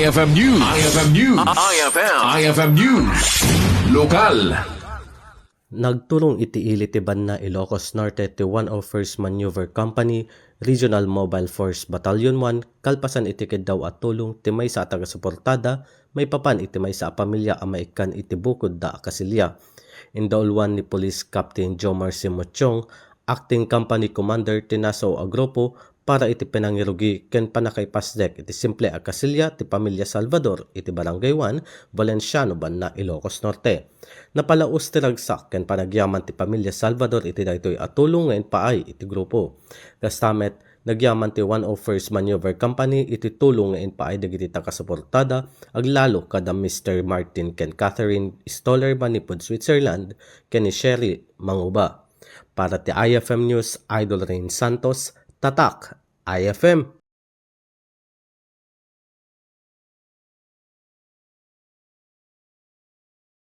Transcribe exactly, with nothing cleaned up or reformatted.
I F M News. I F M News. I F M. I F M News. Lokal. Nagturong iti ili ti banna Ilocos Norte ti one oh first Maneuver Company Regional Mobile Force Battalion one kalpasan iti kiddaw a tulong ti maysa a taga-suportada maipapan iti maysa a pamilia a maikkan iti bukod da a kasilya. Indauluan ni Police Captain Jomar Simuchong, Acting Company Commander ti nasao a grupo para iti pinangirugi ken pannakaipasdek iti simple a kasilya ti pamilia Salvador iti Barangay one, Valenciano Banna, Ilocos Norte. Napalaos ti ragsak ken panagyaman ti pamilia Salvador iti daytoy a tulong nga impaay iti grupo. Kasta met, nagyaman ti one oh first Maneuver Company iti tulong nga impaay dagiti taga-suportada aglalo kada Mister Martin ken Catherine Stoller manipud Switzerland ken ni Sherry Manguba. Para ti I F M News, Idol Rain Santos, Tatak, I F M.